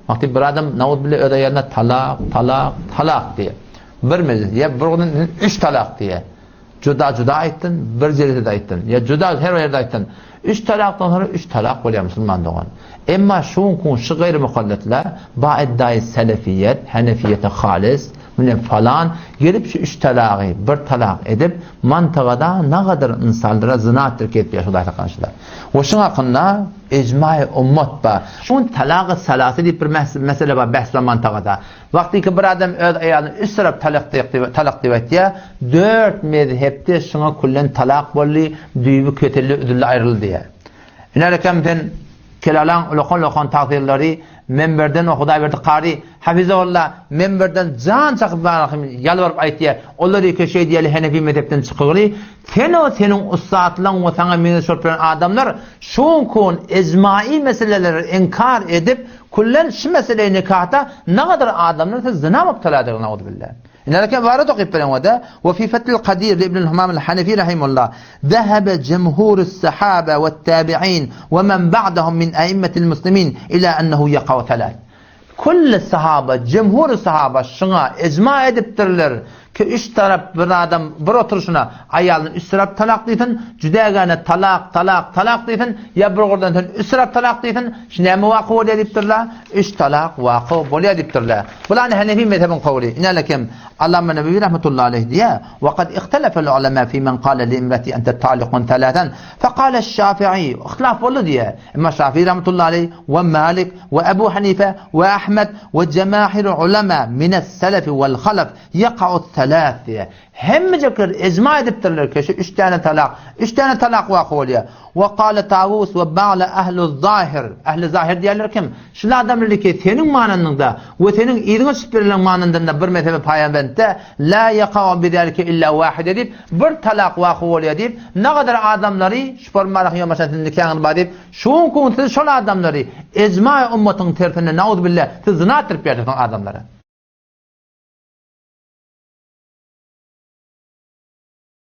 Wagty bir adam nauzubilla öz aýalyna talak, talak, talak diýýär. Bir mejlis, ýa bir gün üç talak diýýär. Juda juda aýtdyn, bir jelsede aýtdyn. Ýa juda her bir ýerde aýtdyn. Üç talakdan soňra üç talak bolýar musulman dogan. Emma şu günki şu gaýry mukallitler ba iddaýy selefiýet, henefiýete halis, mine falan gelip şu üç talagy bir talak edip mantygada nagadyr ynsanlara zyna etdirip gezip ýör Hudaý saklasyn. We şuň hakynda ijmaý ummat bar. Şuň talagy salasy diýip bir mesele bar bähs bar mantygada. Wagtyky bir adam öz aýalyna üç tarap talak diýip talak diýip aýtýar, dört mezhepde şuňa küllen talak boldy, düýbi kesildi, üzüldi, aýryldy diýýär. Iner ekem sen kelalaň ulakan-ulakan tagsyrlary menberden o Hudaýberdi kary hafizahullah menberden jan çakyp ýalbaryp aýtýar. Olar ýeke şeý diýeli henefi mezhepden çykygly, sen o seniň ussatlaň we saňa meňzeş bolup ýören adamlar şu kun ijmai meseleleri inkar edip Küllen şu meseleyi nikahda nagadar adamlar siz zina mubtaladyr nauzubilla. Inaleke barada okyp beren wada we fi Fethil Kadir li Ibnül Humam el-Hanefi rahimullah zehebe cemhurus sahabe we tabi'in we men ba'dahum min aimmetil muslimin ila ennehu yaqau thalath. Külli sahaba, cemhur sahaba şuňa icma edipdirler Ki üç tarap bir adam bir oturyşyna aýalyny üç tarap talak diýsin, jüdägäne talak, talak, talak diýsin, ýa bir gurdan sen üç tarap talak diýsin, şu näme waky bolýar diýipdirler? Üç talak waky bolýar diýipdirler. Bular Hanefi mezhebiň kowly. Inälekem Allama Nebewi rahmetullahi aleýh diýýär, Wa kad ihtelefel ulema fi men kale li imrati ente talikun thalathan, fe kale Şafi'i, ihtilaf boldy diýýär. Emma Şafii rahmetullahi aleýh we Malik we Ebu Hanife we Ahmed we jemahir ulema mines selefi wal halaf Ýeka'ut seläs diýýär. Hemmejekler ijma edipdirler ki, şu üç däne talak, üç däne talak waky bolýar. We kale Tawus we ba'la ehlu zahir. Ehli zahir diýýärler kim? Şul adamlar ki, seniň manynyňda we seniň yzyňa düşüp berlen manyndan bir mezhebe paýanbentde la ýeka'u bizalike illa wahide diýip, bir talak waky bolýar diýip, nagadar adamlary şu formalaryň ýomaşan siziň nikaňyz bar diýip, şu gün siz şol adamlary ijma ummatyň tersine nauzubilla siz zyna etdirip berjeksin adamlara.